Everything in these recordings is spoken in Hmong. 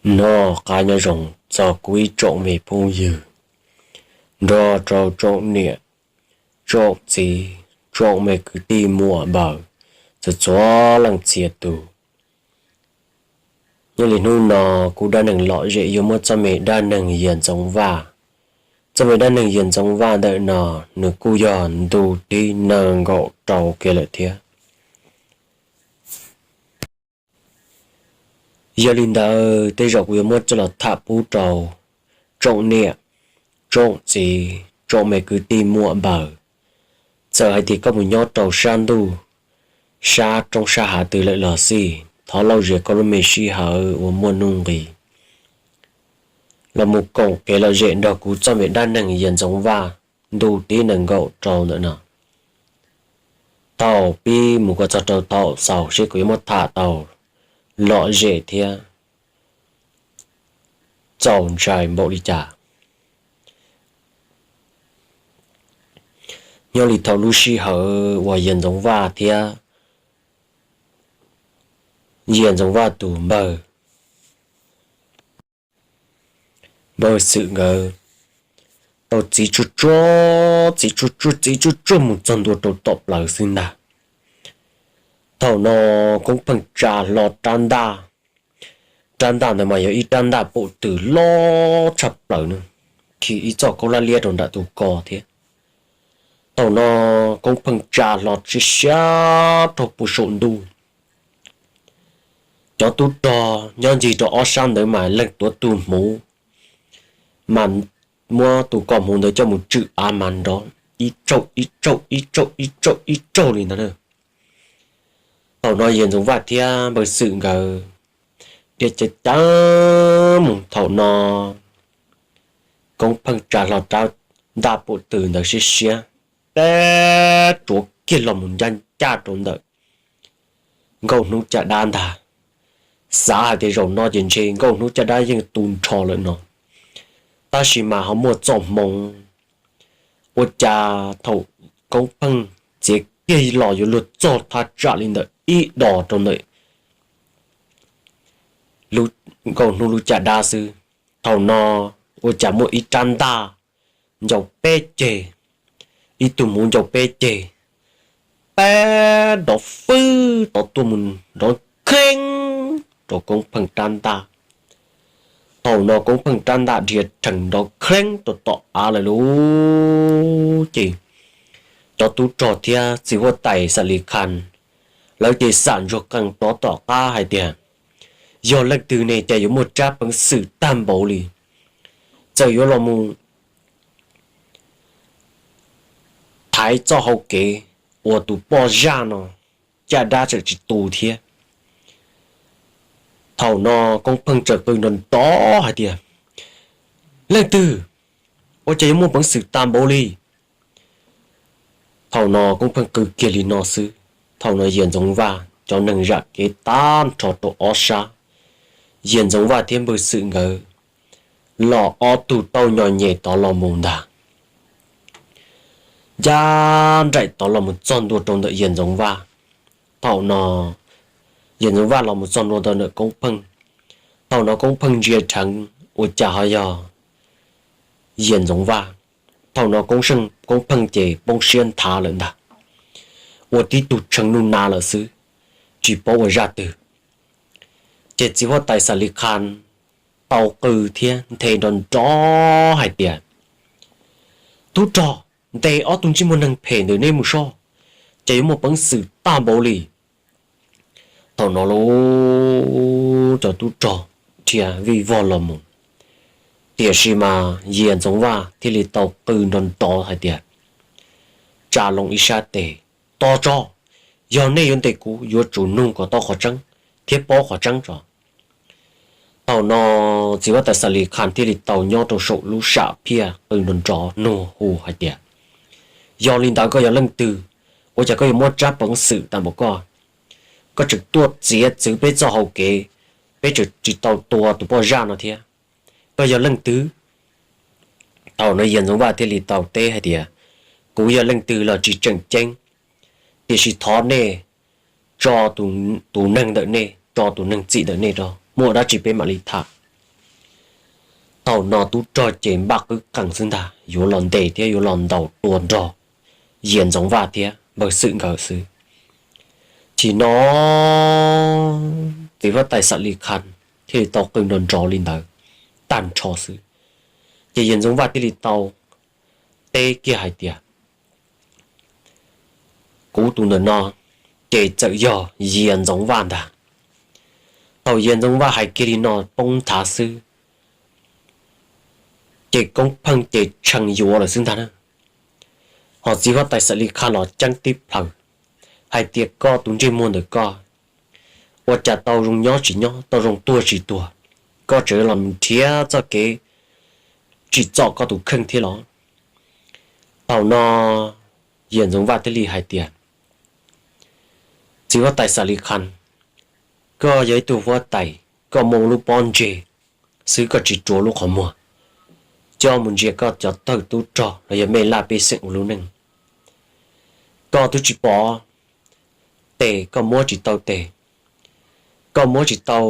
Noj qab nyob zoo txog kuv ib tsoom me phooj ywg, nrog rau tsoom niam, tsoom txiv, tsoom me kwv tij muam npawg, txhua txhua leej txhia tus. Nyob li hnub no kuv dab neeg lom zem yuav muab txoj me dab neeg Yias Ntxoov Vaj. Txoj me dab neeg Yias Ntxoov Vaj ntawm no nws kuj yog ntu thib nees nkaum rau kiag lawm thiab. Yog li ntawd tej zaum kuv yuav muab coj los tham pub rau tsoom niam, tsoom txiv, tsoom me kwv tij muam npawg. Txawm hais tias koj mus nyob rau sab ntuj, sab roob sab hav twg lawm los xij, thov lauj zias koj lub me sij hawm uas muaj nuj nqis los mus koom kev lom zem nrog kuv txoj me dab neeg Yias Ntxoov Vaj ntu thib nees nkaum rau ntawm no. Thaum pib mus kom txog rau thaum xaus seb kuv yuav muab tham tau lom zem thiab txaus ntshai npaum li cas. Nyob li thaum lub sij hawm uas Yias Ntxoov Vaj thiab Yias Ntxoov Vaj tus npawg, npawg Xwm nkawd tau txiv tsuj tsuag, txiv tsuj tsuag, txiv tsuj tsuag mus txog ntua rau tom plawv xwb ntag. Thaum no Koob Pheej tsa hlo rab ntaj, rab ntaj ntawd mas yog ib rab ntaj pum twm loj tshaj plaws na, khi ib txoj khaub hlab liab rau nram tus ko thiab. Thaum no Koob Pheej tsa hlo siab siab rau puag saum ntuj. Cov tub rog nyob ncig rau ob sab ntawd mas leej tuav tus hmuv, mas muab tus ko hmuv ntawd coj mus tswm av mas nrov ib tsaug ib tsaug ib tsaug ib tsaug ib tsaug li ntawd. Thaum no Yias Ntxoov Vaj thiab npawg Xwm nkawd dhia cav cav mus. Thaum no Koob Pheej tsa hlo rab ntaj pum twm ntawd siab siab, peb tsuav kiag los mus ncaj ncaj rau ntawm Nkauj Hnub caj dab ntag. Xav hais tias zaum no ces ntshe Nkauj Hnub caj dab yeej tu nrho lawm no, tab sis mas ho muaj txoj hmoo ua cas thaum Koob Pheej txiav kiag los yuav luag txog thaj tsam li ntawm ib dos rau ntawm Nkauj Hnub lub caj dab xwb, thaum no ua cas muaj ib rab ntaj ncau peb ceg, ib tug hmuv ncau peb ceg, peb nrov fwb tod tuaj mus nrov kheeb rau Koob Pheej rab ntaj. Thaum no Koob Pheej rab ntaj dhia rhees nrov kheeb rau tom av lawm lauj. Ces cov tub rog thiab txiv huab tais Xa Li Khas lawv ces xam ntsuag qees plov tom qab hais tias, yog leej twg ne cas yuav muaj tsab peev xwm tag npaum li, txawm yuav los mus thaiv txoj hau kev uas tus poj zaj no caj dab txawm tsis tu thiab. Thaum no Koob Pheej txawm qw nrov nrov hais tias, leej twg ua cas yuav muaj peev xwm tag npaum li? Thaum no Koob Pheej qw kiag li no xwb, thaum no Yias Ntxoov Vaj cov neeg zam kev tag nrho rau ob sab, Yias Ntxoov Vaj thiab npawg Xwm nkawd los ob tug tau nyo nyem tod los mus ntag. Ncaj nraim tod los mus txog ntua rau ntawm Yias Ntxoov Vaj. Thaum no Yias Ntxoov Vaj los mus txog ntua rau ntawm Koob Pheej. Thaum no Koob Pheej ntsia dheev ua cas ho yog Yias Ntxoov Vaj. Thaum no Koob Pheej ces poob siab nthav lawm ntag, ua tib tug tshee nuj na lawm xwb, tsis paub ua zaj twg. Ces txiv huab tais Xa Li Khas tau qw thiab nthe nrov nrov hais tias, tub rog, ntes ob tug ntsej muag neeg phem ntawm neb mus soj, ces yuav muaj peev xwm tag npaum li. Thaum no lub cov tub rog dhia vij vog los mus, tiam sis mas Yias Ntxoov Vaj thiaj li tau qw nrov nrov hais tias, tsa loo ib sab tes, tos tso, yog nej yuav ntes kuv yuav tsum nug kom tau qhov tseeb thiab paub qhov tseeb tso. Thaum no txiv huab tais Xa Li Khas thiaj li tau nyob rau saum lub sam phiaj qw nrov nrov nug hu hais tias, yog li ntawd koj yog leej twg? Ua cas koj yuav muab tsab peev xwm tag npaum koj? Koj tseem tuaj txiav txwv peb txoj hau kev, peb tseem tsis tau tua tus poj zaj no thiab. Koj yog leej twg? Thaum no Yias Ntxoov Vaj thiaj li tau teb hais tias, kuv yog leej twg los tsis tseem ceeb, tiam sis thov nej tso tus neeg ntawm nej, tso tus neeg txim ntawm nej rau, muaj dab tsi peb mam li tham. Thaum no tub rog ces npaj qwb qees xwb ntag, yuav los ntes thiab yuav los ntaus tua nrog Yias Ntxoov Vaj thiab npawg Xwm nkawd xwb. Thaum no txiv huab tais Xam Li Khas thiaj li tau qw nrov nrov li ntawd tag nrho xwb. Ces Yias Ntxoov Vaj thiaj li tau teb kiag hais tias, kuv tus ntawm no ces txawm yog Yias Ntxoov Vaj ntag. Thaum Yias Ntxoov Vaj hais kiag li no poob nthav xwb, ces Koob Pheej ces tshee yuav lawm xwb ntag na. Ho txiv huab tais Xam Li Khas los ceeb tib plhaw hais tias, koj tus ntsej muag ntawm koj, ua cas tau zoo nyob tsis nyob, tau zoo tuag tsis tuag, koj tseem los nrhiav txoj kev tsim txom koj tus kheej thiab los? Thaum no Yias Ntxoov Vaj thiaj li hais tias, txiv huab tais Xam Li Khas, koj yog ib tug huab tais, koj muaj lub pob ntseg xwb koj tsis rua lub qhov muag coj mus ntsia koj cov thawj tub rog los yog mej laj pej xeem ua lub neej. Koj twb tsis pom tes, koj muab tsis tau tes, koj muab tsis tau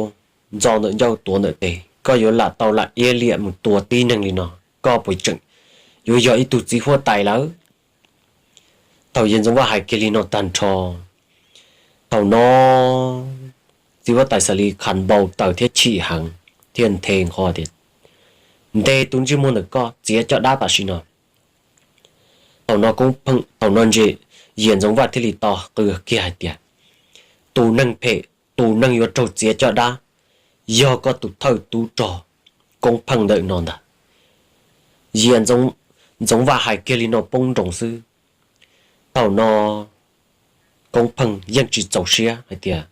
ntxo ntawm ncauj tuav ntawm tes, koj yuav lam tau lam iab liam mus tua tib neeg li no, koj puas tseem yuav yog ib tug txiv huab tais lawm? Thaum Yias Ntxoov Vaj hais kiag li no tag nrho, thaum no txiv huab tais Xam Li Khas npau taws thiab chim heev thiab nthe nqho tias, ntes tus ntsej muag ntawm koj txiav caj dab tam sim no. Thaum no Koob Pheej, thaum no ntshe Yias Ntxoov Vaj thiaj li tau qw kiag hais tias, tus neeg phem, tus neeg yuav raug txiav caj dab yog koj tus thawj tub rog Koob Pheej ntawm no ntag. Yias Ntxoov Vaj hais kiag li no poob nroos xwb. Thaum no Koob Pheej yeej tsis txaus siab hais tias,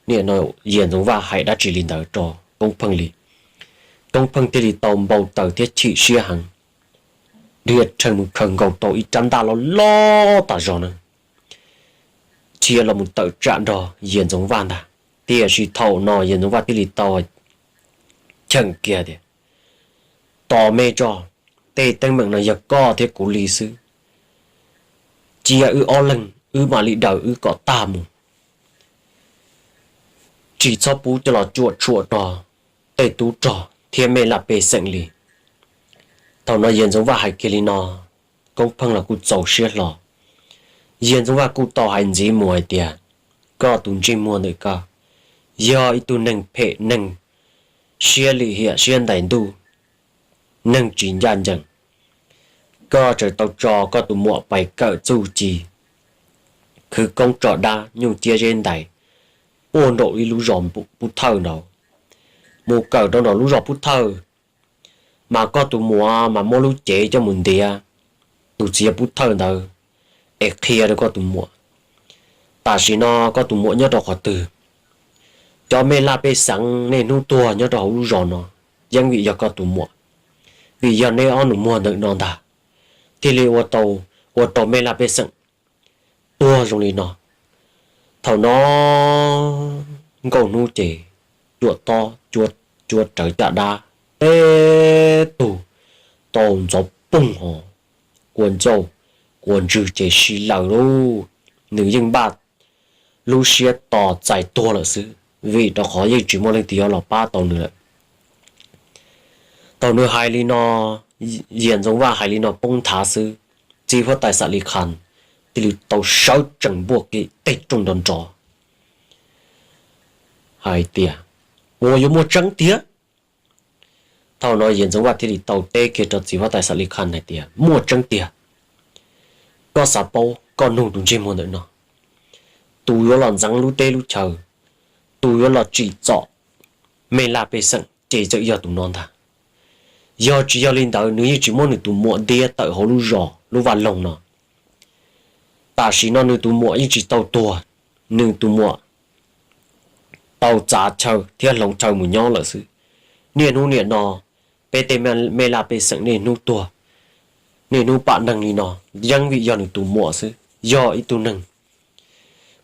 nim no Yias Ntxoov Vaj hais dab tsi li ntawd rau Koob Pheej li. Koob Pheej thiaj li tau npau taws thiab chim siab heev, dhia rhees mus khaws nkaus tau ib rab ntaj loj loj tas zog na, dhia los mus tawm tsam nrog Yias Ntxoov Vaj ntag. Tiam sis thaum no Yias Ntxoov Vaj thiaj li tau cheem kiag tias, tos me tso, tej teeb meem no yog koj thiab kuv li xwb. Cia wb ob leeg wb mam li daws wb kom tag mus, tsis txhob pub coj los cuam tshuam rau tej tub rog thiab mej laj pej xeem li. Thaum no Yias Ntxoov Vaj hais kiag li no, Koob Pheej los kuj txaus siab hlo. Yias Ntxoov Vaj kuj tau hais ntxiv mus hais tias, koj tus ntsej muag ntawm koj yog ib tug neeg phem neeg, siab lim hiam siab ntais ntuj, neeg tsis ncaj ncees. Koj tseem tau tso koj tus muam pais kawm txuj ci, khwv koob tso dab nyuj ciab zeb ntais puag nraum ib lub zos Pub Thawj nraud, mus kawm rau nraum lub zos Pub Thawj, mas koj tus muam mas muab lub cev coj mus ntiav tus txiv Pub Thawj ntawd es qhia rau koj tus muam. Tam sim no koj tus muam nyob rau qhov twg? Cov mej laj pej xeem nej hnub tuag nyob rau hauv lub zos no yeej vim yog koj tus muam, vim yog neb ob nus muag ntawm no ntag thiaj li ua tau, ua rau mej laj pej xeem tuag zoo li no. Thaum no nkauj hnub ces cuam tob cuab rawv caj dab, teb tug tau ntxov poog hos, kua ncauj kua ntswg ces si lawm lauj. Nws yeej npaj lub siab tos txais tuag lawm xwb, vim rau qhov yeej tsis muaj leej twg yuav los pab tau nws lawm. Thaum nws hais li no, Yias Ntxoov Vaj hais li no poob nthav xwb, txiv huab tais Xam Li Khas thiaj li tau sawv tsees npuaj kiag tej rooj nrov nrov hais tias, ua yuav muaj tseeb tiag. Thaum no Yias Ntxoov Vaj thiaj li tau teb kiag rau txiv huab tais Xam Li Khas hais tias, muaj tseeb tiag. Koj xav paub koj nug tus ntsej muag ntawm no, tus yuav los ntxeev lub teb lub chaw, tus yuav los tsim txom mej laj pej xeem ces txawm yog tus no ntag. Yog tsis yog li ntawd nws yeej tsis muab nws tus muam ntiab tawm hauv lub zos lub vaj loog no. Tam sim no nws tus muam yeej tsis tau tuag, nws tus muam tau txav chaw thiab hloov chaw mus nyob lawm xwb. Niaj hnub niam no peb tej mej laj pej xeem niaj hnub tuag, niaj hnub pam neeg li no, yeej vim yog nws tus muam xwb. Yog ib tug neeg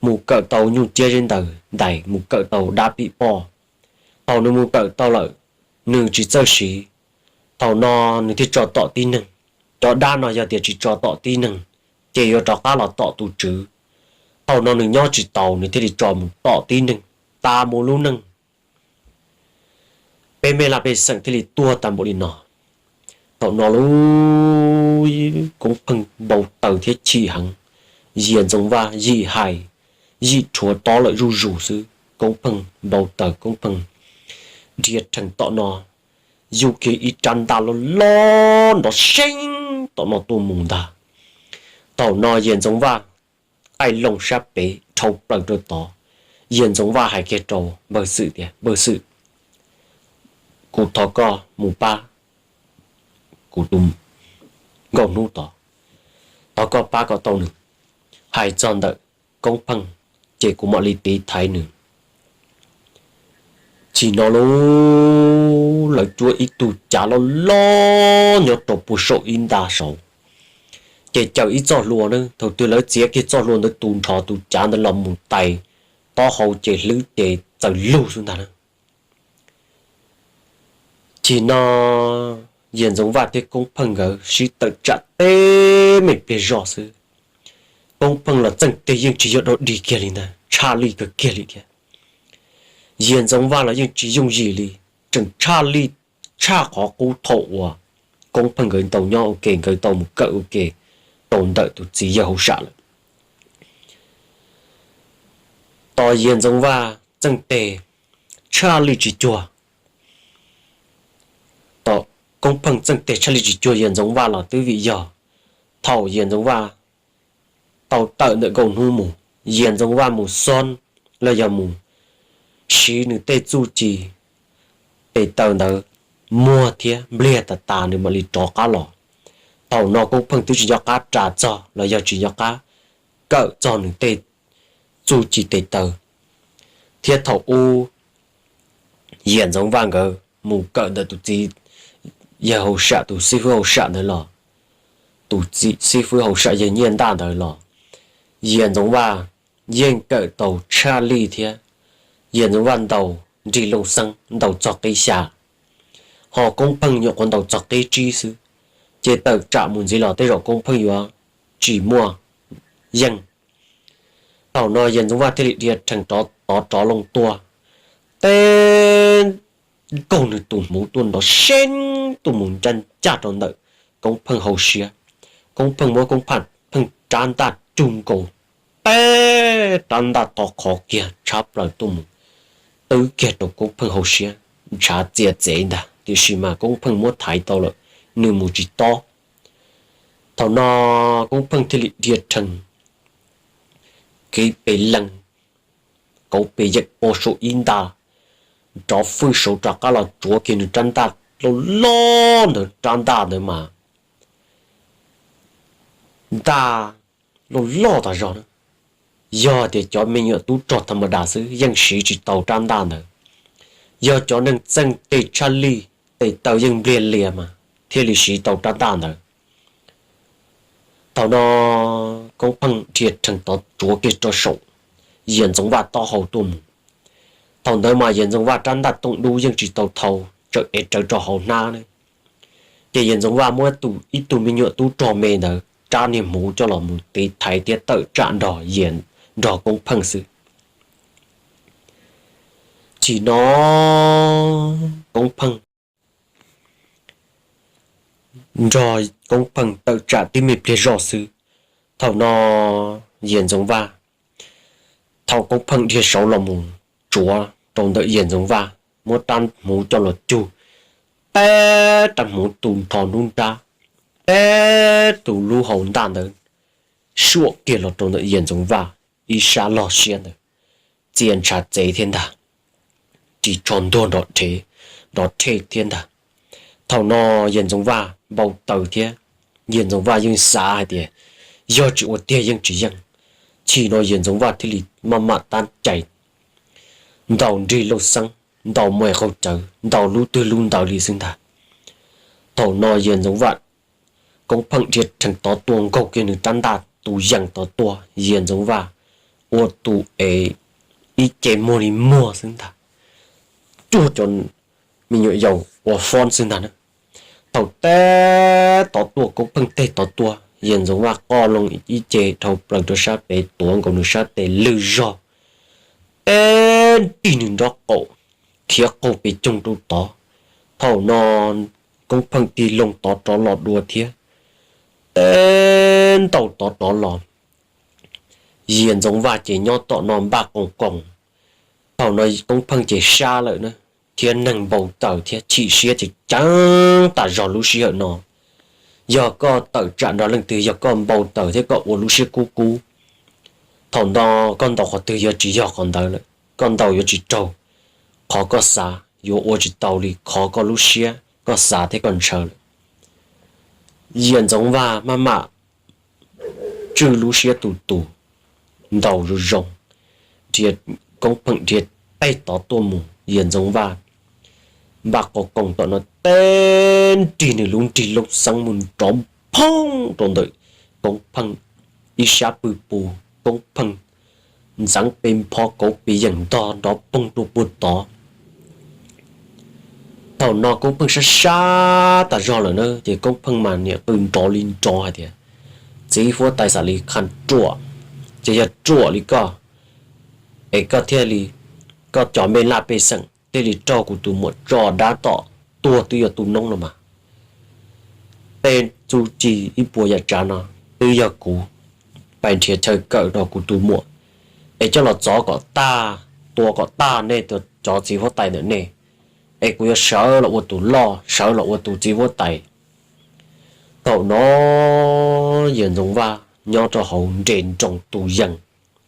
mus kawm tau nyuj ciab zeb ntaws ntais, mus kawm tau dab pim poj. Thaum nws mus kawm tau lawm, nws tsis txawj siv, thaum no nws thiaj tso tom tib neeg. Cov dab no yog tias tsis tso tom tib neeg, ces yuav rov qab los tom tus tswv. Thaum no nws nyob tsis taus, nws thiaj li tso mus tom tib neeg, tas mus lub neej. Peb mej laj pej xeem thiaj li tuag tag npaum li no. Thaum no lub Koob Pheej npau taws thiab chim heev, Yias Ntxoov Vaj yim hais yim rhuav tob lawm zuj zus xwb. Koob Pheej npau taws, Koob Pheej dhia rhees tom no, yug kiag ib rab ntaj loj loj nrov seeb tom no tuaj mus ntag. Thaum no Yias Ntxoov Vaj qaij loo sab pem dhau plaws rau tod. Yias Ntxoov Vaj hais kiag rau npawg Xwm tias, Npawg Xwm, kuv thov koj mus pab kuv tus nkauj hnub tod, thov koj pab kom tau nws. Hais txog ntawm Koob Pheej ces kuv mam li tiv thaiv nws. Tsis no lub lawv cuab ib tug cav loj loj nyob rau puag saum ib nta saud, ces caws ib txoj hlua na. Thaum twg lawv txiav kiag txoj hlua ntawd tus nrho tus cav ntawd los mus tais taub hau ces hlwb ces txaws lug xwb ntag na. Tsis no Yias Ntxoov Vaj thiab Koob Pheej nkawd sib tawm tsam teb me pliag zog xwb. Koob Pheej los txeej teg yeej tsis yog dog dig kiag li ntag, tshaj lij kawg kiag li thiab. Yias Ntxoov Vaj los yeej tsis yooj yim li, tseem tshaj lij tshaj qhov qub thaum uas Koob Pheej nkawd tau nyob ua ke, nkawd tau mus kawm ua ke rau ntawm tus txiv yawg hauj sam lawm. Tos Yias Ntxoov Vaj txeej teg tshaj lij tsis cuag, tos Koob Pheej txeej teg tshaj lij tsis cuag Yias Ntxoov Vaj los twb vim yog thaum Yias Ntxoov Vaj tau tawm ntawm Nkauj Hnub mus, Yias Ntxoov Vaj mus xob los yog mus siv nws tej txuj ci tes taw ntawd muag thiab npliag tas tas nws mam li rov qab los. Thaum no Koob Pheej twb tsis nco qab ras txog los yog tsis nco qab kawm txog nws tej txuj ci tes taw, thiab thaum ub Yias Ntxoov Vaj nkawd mus kawm ntawm tus txiv yawg hauj sam, tus xib fwb hauj sam ntawd los, tus xib fwb hauj sam yawg Nyiaj Ntaj ntawd los, Yias Ntxoov Vaj yeej kawm tau tshaj lij thiab. Yias Ntxoov Vaj ntaus nrig looj xeeb ntaus txog qib xya, ho Koob Pheej nyuam qhuav ntaus txog qib tsib xwb, ces tawm tsam mus ntxiv los tej zaum Koob Pheej yuav tsis muaj yeej. Thaum no Yias Ntxoov Vaj thiaj li dhia rhees rov tod rov loo tuaj, teb nkaug nws tus hmuv tuaj nrov seeb tuaj mus ncaj ncaj rau ntawm Koob Pheej hauv siab. Koob Pheej muab Koob Pheej rab ntaj cug nkaus, teb rab ntaj to qhov kiag tshab plaws tuaj mus twb kiag rau Koob Pheej hauv siab, ntshav txia txev ntag, tiam sis mas Koob Pheej muab thaiv tau lawm, nws mus tsis tob. Thaum no Koob Pheej thiaj li dhia rhees kev pes lees kauv pes yeem ua saum ib nta, rov fwj saud rov qab los tsuav kiag nws rab ntaj loj loj ntawd. Rab ntaj ntawd mas ntaj loj loj tas zog na. Yog tias cov me nyuam tub rog tham ma das xwb yeej siv tsis tau rab ntaj ntawd, yog cov neeg txeej teg tshaj lij tes taw yeej npliag lias mas thiaj li siv tau rab ntaj ntawd. Thaum no Koob Pheej dhia rhees tod tsuav kiag rau saum Yias Ntxoov Vaj taub hau tuaj mus. Thaum ntawd mas Yias Ntxoov Vaj rab ntaj tooj dub yeej tsis tau thau, tseem ev rawv rau hauv hnab ne. Ces Yias Ntxoov Vaj muab ib tug me nyuam tub rog me ntawd rab niag hmuv coj los mus tiv thaiv thiab tawm tsam nrog Yias, nrog Koob Pheej xwb. Tsis no Koob Pheej nrog Koob Pheej tawm tsam tib me pliag zoj xwb. Thaum no Yias Ntxoov Vaj, thaum Koob Pheej dhia saud los mus tsuav rau ntawm Yias Ntxoov Vaj, muab rab hmuv coj los cug, teb rab hmuv tu nrho nruab nrab, teb tus lub hau ntaj ntawd suam kiag los rau ntawm Yias Ntxoov Vaj ib sab log siab ntawd, txia ntshav txev thiab ntag, ris tsho ntuag nrov rhe thiab ntag. Thaum no Yias Ntxoov Vaj npau taws thiab, Yias Ntxoov Vaj yeej xav hais tias yog tsis ua tiag yeej tsis yeej. Tsis no Yias Ntxoov Vaj thiaj li maj mam tab cai ntaus nrig lauj xeeb, ntaus muaj qaug cawv, ntaus lub twg lub ntawd li xwb ntag. Thaum no Yias Ntxoov Vaj, Koob Pheej dhia rhees tod tuaj nkaug kiag nws rab ntaj tus yees tod tuaj, Yias Ntxoov Vaj ua tus ev ib ce muag li muag xwb ntag, cuag cov me nyuam yaus ua fob xwb ntag na. Thaum teb tod tuaj, Koob Pheej teg tod tuaj, Yias Ntxoov Vaj qoj loo ib ce dhau plaws rau sab pem tuav nkaus nws sab tes lwj zog, teb nrig nws nrob qaum, khiav qaug pes coog rau tod, Thaum no Koob Pheej tig loo tod rov los dua thiab, teb ntaus tod rov los. Yias Ntxoov Vaj ces nyob tom no npaj qoos qoos. Thaum no Koob Pheej ces sab lawm na, thiab neeg npau taws thiab chim siab ces ceev tas zog lub sij hawm no. Yog koj tawm tsam nrog leej twg, yog koj npau taws thiab koj ua lub siab kub kub, thaum no koj ntaus qhov twg yuav tsis yog qhov ntawd lawm, koj ntaus yuav tsis raug qhov koj xav, yuav ua tsis tau li qhov koj lub siab koj xav thiab koj ntshaw lawm. Yias Ntxoov Vaj maj mam tswj lub siab tus tus, ntaus zoo zoo, Koob Pheej dhia teg tod tuaj mus, Yias Ntxoov Vaj npaj qoos qoos tom no teb nrig nws lub nrig looj xeeb mus nrov phoob rau ntawm Koob Pheej ib sab pwg pus, Koob Pheej ntxeev pes npho kauv pes yeem ntog nrov poog rau puag tod. Thaum no Koob Pheej sab sab tas zog lawm na, ces Koob Pheej mas niam qw nrov li nrov hais tias, txiv huab tais Xam Lis Qha Ruam, ces yog ruam li koj, es koj thiaj li, koj cov npej laj pej xeem thiaj li raug kuv tus muam tso dab tom tuag twb yuav tu noob los mas. Tej txuj ci ib puas yam tsav no twb yog kuv pais nrhiav chaw kawm rau kuv tus muam, es coj los txov kom tag, tua kom tag nej cov txiv huab tais ntawm nej, es kuv yuav sawv los ua tus loj, sawv los ua tus txiv huab tais. Thaum no Yias Ntxoov Vaj nyob rau hauv nres nroos tus yees,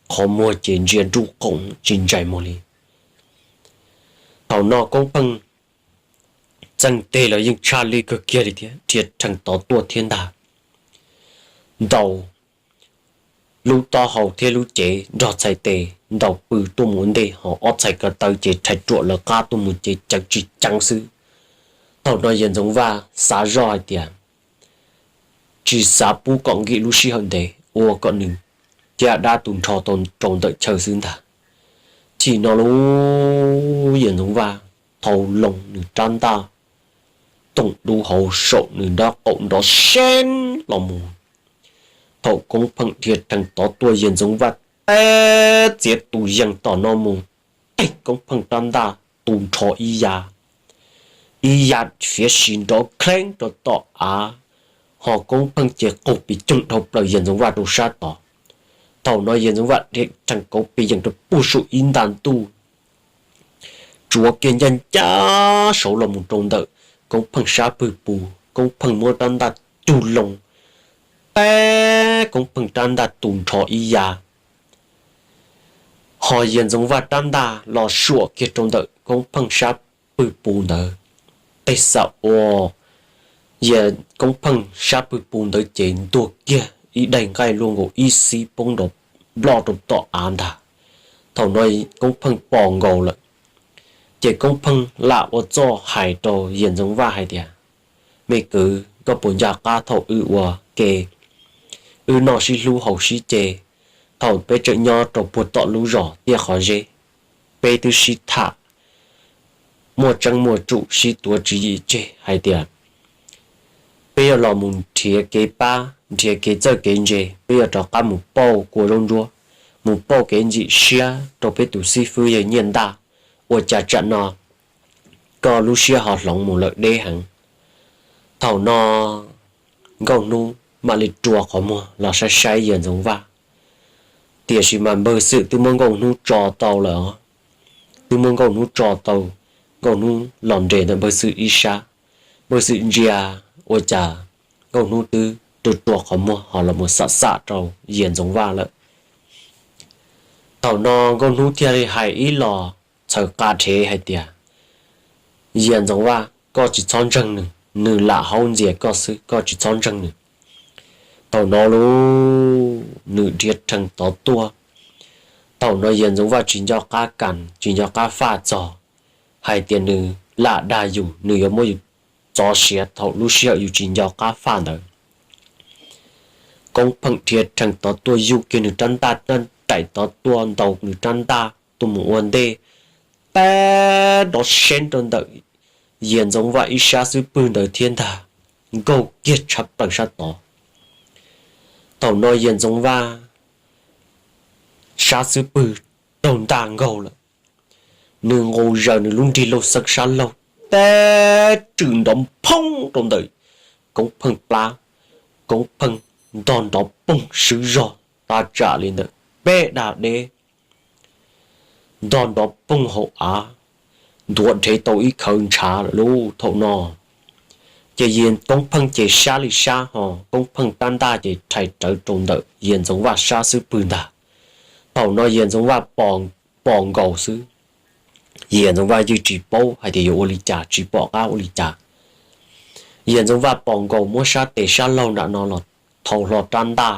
qhov muag ces ntsia nruj qoom tsis ntsais muag li. Thaum no Koob Pheej txeeg teg los yeej tshaj lij kawg kiag li thiab, dhia rhees tod tuaj thiab ntag. Ntaus lub taub hau thiab lub cev nrog txhais tes ntaus pw tuaj mus ua ntej, ho ob txhais ko taw ces rhais ruam lawv qab tuaj mus ces ceev tsis ceev xwb. Thaum no Yias Ntxoov Vaj xav zoj hais tias tsis xav pub kom nkim lub sij hawm ntev, ua kom nws caj dab tus nrho tau rau ntawm chaw xwb ntag. Thaum no lub Yias Ntxoov Vaj thau loo nws rab ntaj toom dub hauv saum nws nraub qaum nrov seeb los mus. Thaum Koob Pheej dhia rhees tod tuaj, Yias Ntxoov Vaj teb txiav tus yees tom no mus, teg Koob Pheej rab ntaj tu nrho ib yav, ib yav fiav si nrov kheeb rau tom av, ho Koob Pheej ces qaug pes coog dhau plaws Yias Ntxoov Vaj rau sab tod. Thaum no Yias Ntxoov Vaj dhia rhees kauv pes yeem rau puag saum ib nta ntuj, tsuav kiag ncaj ncaj saud los mus rau ntawm Koob Pheej sab pwg pus, Koob Pheej muab rab ntaj cug loo, teb Koob Pheej rab ntaj tu nrho ib yav, ho Yias Ntxoov Vaj rab ntaj los suam kiag rau ntawm Koob Pheej sab pwg pus ntawd. Tej xav ua, Yias Koob Pheej sab pwg pus ntawd ces ntuag kiag ib daim nqaij luaj nkaus ib xib poob nrov nploj rau tom av ntag. Thaum no Koob Pheej pom nkaus lawm, ces Koob Pheej lam ua txuj hais rau Yias Ntxoov Vaj hais tias, me kwv, koj puas nco qab thaum wb ua ke, wb noj sib hlub haus sib ce, thaum peb tseem nyob rau puag tom lub zos Tiaj Qhov Zeb, peb twb sib tham muaj tseeb muaj tsum sib tuav tswv yim tseg hais tias peb yuav los mus nrhiav kev pab, nrhiav kev txawj kev ntse, peb yuav rov qab mus pauj kua zaub ntsuab, mus pauj kev ntxim siab rau peb tus xib fwb yawg Nyiaj Ntaj. Ua cas tsam no koj lub siab ho hloov mus lawm deb heev? Thaum no Nkauj Hnub mam li rua qhov muag los saib saib Yias Ntxoov Vaj, tiam sis mas npawg Xwm twb muab Nkauj Hnub tso tau lawm os. Twb muab Nkauj Hnub tso tau, Nkauj Hnub los nres ntawm npawg Xwm ib sab. Npawg Xwm ntsia ua cas Nkauj Hnub twb rua rua qhov muag ho los mus xam xam rau Yias Ntxoov Vaj lawm. Thaum no Nkauj Hnub thiaj li hais ib los txhaws qa rhev hais tias, Yias Ntxoov Vaj, koj tsis txhob ntseeg nws, nws lam haub ntxias koj xwb, koj tsis txhob ntseeg nws. Thaum no lub nws dhia rhees tod tuaj. Thaum no Yias Ntxoov Vaj tsis nco qab kas, tsis nco qab faj txog, hais tias nws lam dag yus, nws yuav muab yus txov siav thaum lub sij hawm yus tsis nco qab faj ntawd. Koob Pheej dhia rhees tod tuaj yuj kiag nws rab ntaj, nraim tod tuaj ntaus nws rab ntaj tuaj mus ua ntej, teb nrov seeb rau ntawm Yias Ntxoov Vaj ib sab xub pwg ntawd thiab ntag, nkaug kiag tshaj plaws sab tod. Thaum no Yias Ntxoov Vaj sab xub pwg raug ntaj nkaug lawm, nws nqus zaws nws lub nrig lauj xeeb sab laug teb rwm nrov phoob rau ntawm Koob Pheej plab. Koob Pheej ntog nrov poog swb zog tag tsam li ntawm peb dag deb, ntog nrov poog hauv av, ntuav dhev tau ib khawv ntshav lawm lauj. Thaum no ces Koob Pheej ces sab li sab ho Koob Pheej rab ntaj ces rhais rawv rau ntawm Yias Ntxoov Vaj sab xub pwg ntag. Thaum no Yias Ntxoov Vaj pom nkaus xwb, Yias Ntxoov Vaj yeej tsis paub hais tias yuav ua li cas, tsis pom qab ua li cas. Yias Ntxoov Vaj pom nkaus muab sab tes sab laug nram no los thau hlo rab ntaj,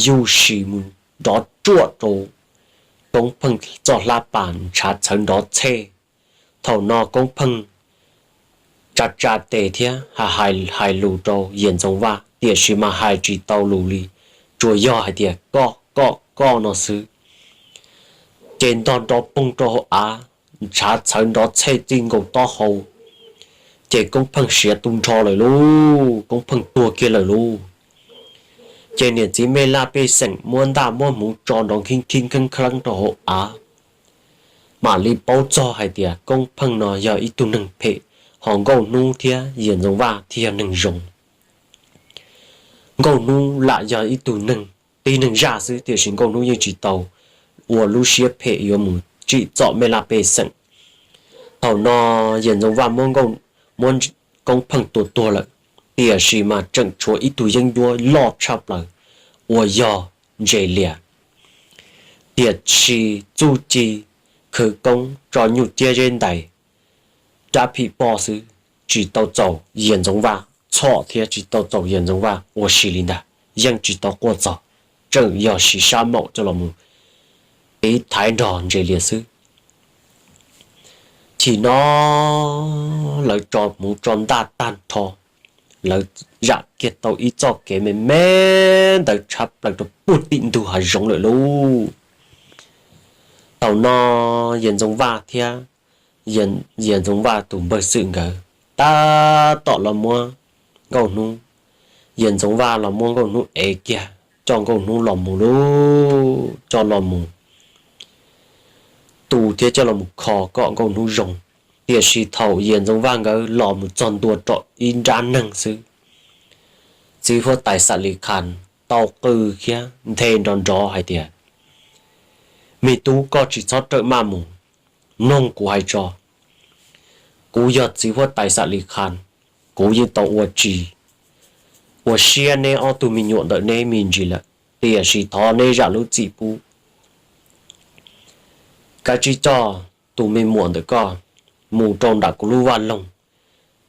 yuj sim mus nrov tsuaj rau Koob Pheej txoj hlab pas ntshav txhawv nrov txhej. Thaum no Koob Pheej tsa tsa tes thiab hais lus rau Yias Ntxoov Vaj tiam sis mas hais tsis tau lus li, tsuas yog hais tias koj koj koj no xwb. Ces ntog nrov poog rau hauv av, ntshav txhawv nrov txhej txij nkaus taub hau, ces Koob Pheej siav tu nrho lawm lauj, Koob Pheej tuag kiag lawm lauj. Ces niam txiv Mej Laj pej xeem muab ntaj muab hmuv tso nrov khib khib kheeb kheeb rau hauv av, mam li paub txog hais tias Koob Pheej no yog ib tug neeg phem, ho Nkauj Hnub thiab Yias Ntxoov Vaj thiaj yog neeg zoo. Nkauj Hnub lam yog ib tug neeg tib neeg zaj xwb tiam sis Nkauj Hnub yeej tsis tau ua lub siab phem yuav mus tsim txom Mej Laj pej xeem. Thaum no Yias Ntxoov Vaj muab Koob Pheej tua tuag lawm, tiam sis mas tseem tshuav ib tug yeeb ncuab loj tshaj plaws uas yog Ntses Lias, tiam sis txuj ci khwv koob tso nyuj ciab zeb ntais rab phim poj xwb, tsis tau txaus Yias Ntxoov Vaj txhom thiab tsis tau txaus Yias Ntxoov Vaj ua si li ntag, yeej tsis tau quaj txog, tseem yog siv sab maum coj los mus tiv thaiv nrog Ntses Lias xwb. Chim no lawv tso hmuv tso ntaj tag nrho, lawv zam kiag tau ib txoj kev me me ntawd tshab plaws rau puag tim ntug hav zoov lawm lauj. Thaum no Yias Ntxoov Vaj thiab Yias Ntxoov Vaj tus npawg Xwm nkawd tab tom los muab Nkauj Hnub, Yias Ntxoov Vaj los muab Nkauj Hnub ev kiag coj Nkauj Hnub los mus lauj, coj los mus tu thiab coj los mus kho kom Nkauj Hnub zoo. Tiam sis thaum Yias Ntxoov Vaj nkawd los mus txog ntua rau ib nrab neeg xwb, txiv huab tais Xam Lis Khas tau qw thiab nthe nrov nrov hais tias, Me tub, koj tsis txhob rawm maj mus, mloog kuv hais tso. Kuv yog txiv huab tais Xam Lis Khas, kuv yeej tau ua tsis ua siab neb ob tug me nyuam ntawm neb me ntsis lawm, tiam sis thov neb zam lub txim pub, kav tsij coj tus me muam ntawm koj mus rau nram kuv lub vaj loog,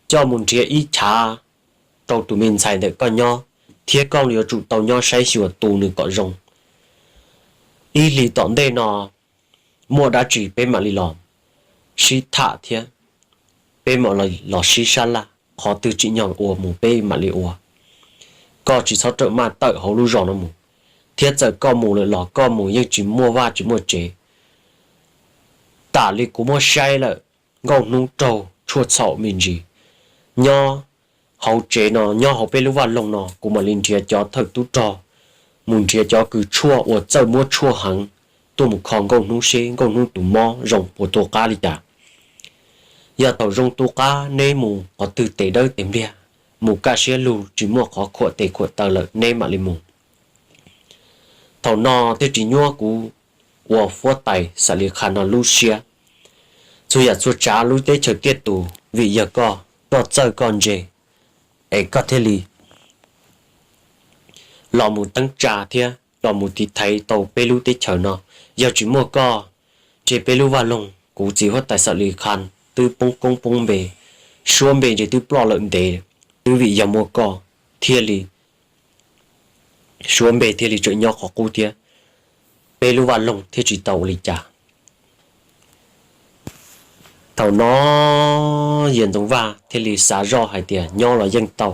coj mus nrhiav ib chav rau tus me ntxhais ntawm koj nyob, thiab koj yuav tsum tau nyob saib xyuas tu nws kom zoo. Ib hlis tom ntej no muaj dab tsi peb mam li los sib tham thiab peb mam los sib sab laj, qhov twg tsim nyog ua mus peb mam li ua. Koj tsis txhob rawm maj tawm hauv lub zos no mus, thiab txawm koj mus lawm los koj mus yeej tsis muaj vaj tsis muaj tsev. Tas li kuv muab saib lawm, Nkauj Hnub raug tshuaj txhaum me ntsis. Nyob hauv tsev no, nyob hauv peb lub vaj loog no, kuv mam li nrhiav cov thawj tub rog mus nrhiav cov kws tshuaj uas txawj muab tshuaj heev tuaj mus kho Nkauj Hnub seb Nkauj Hnub tus mob zoo puas tu qab li cas. Yog thaum zoo tu qab neb mus qhov twg tes dawb tes npliag, mus kaj siab lug tsis muaj qhov khuam tes khuam taw lawm neb mam li mus. Thaum no thiaj tsis nyuaj kuv ua huab tais Xam Lis Khas no lub siab. Txhua yam txhua tsav lub teb chaws tiaj tus vim yog koj, koj txawj koj ntse, es koj thiaj li los mus teeb tsa thiab los mus tiv thaiv tau peb lub teb chaws no. Yog tsis muaj koj, ces peb lub vaj loog kuv txiv huab tais Xam Lis Khas twb poob koob poob npe, suab npe ntshe twb ploj lawm ntev, twb vim yog muaj koj thiaj li suab npe thiaj li tseem nyob qhov qub thiab peb lub vaj loog thiaj tsis tau ua li cas. Thaum no Yias Ntxoov Vaj thiaj li xav zoj hais tias nyob los yeej tau,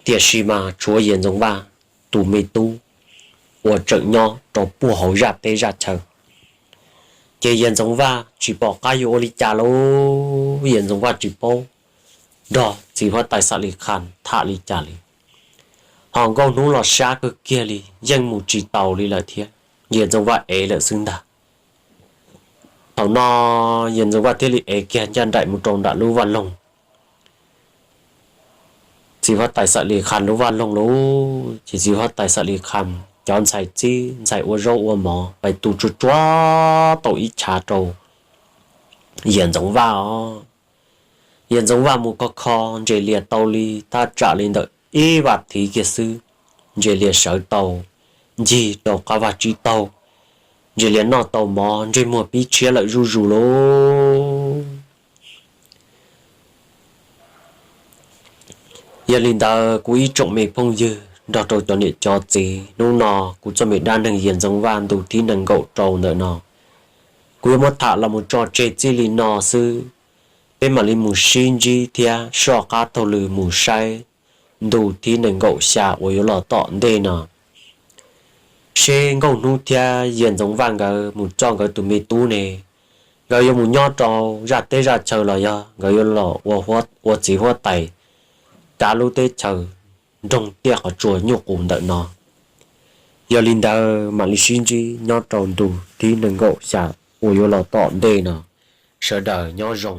tiam sis mas tshuav Yias Ntxoov Vaj tus me tub uas tseem nyob rau puag hauv zaj teb zaj chaw. Ces Yias Ntxoov Vaj tsis pom qab yuav ua li cas lauj, Yias Ntxoov Vaj tsis paub nrog txiv huab tais Xam Lis Khas tham li cas li. Ho Nkauj Hnub los sab kawg kiag li, yeej mus tsis taus li lawm thiab, Yias Ntxoov Vaj ev lawm xwb ntag. Thaum no Yawg Ntxoov Vaj thiaj li ev kiag ncaj nraim mus rau nram lub vaj loog, txiv huab tais Xaim Lis Kham lub vaj loog lauj. Ces txiv huab tais Xaim Lis Kham cov ntxhais txib ntxhais ua zaub ua mov pais tu tsuag tsuag tau ib chav rau Yawg Ntxoov Vaj os. Yawg Ntxoov Vaj mus kho kho ntses lias tau li thaj tsam li ntawm ib vas thiv kiag xwb, ntses lias sawv tau ncig rau qab vaj tsib taug, ntses lias noj tau mov ntsej muag pib tshiab lawm zuj zus lauj. Yog li ntawd kuv ib tsoom me phooj ywg nrog rau cov niam cov txiv, hnub no kuv txoj me dab neeg Yawg Ntxoov Vaj ntu thib nees nkaum rau ntawm no kuv yuav muab tham los mus tso tseg txij li no xwb. Peb mam li mus sib ntsib thiab soj qab taug lw mus saib ntu thib nees nkaum xya uas yuav los tom ntej no, seb Nkauj Hnub thiab Yawg Ntxoov Vaj nkawd mus coj nkawd tus me tub ne, nkawd yuav mus nyob rau zaj teb zaj chaw los yog nkawd yuav los ua txiv huab tais kav lub teb chaws nroog tiaj qhov tsua nyuj qus ntawm no. Yog li ntawd mam li sib ntsib nyob rau ntu thib nees nkaum xya uas yuav los tom ntej no. Sawv daws nyob zoo.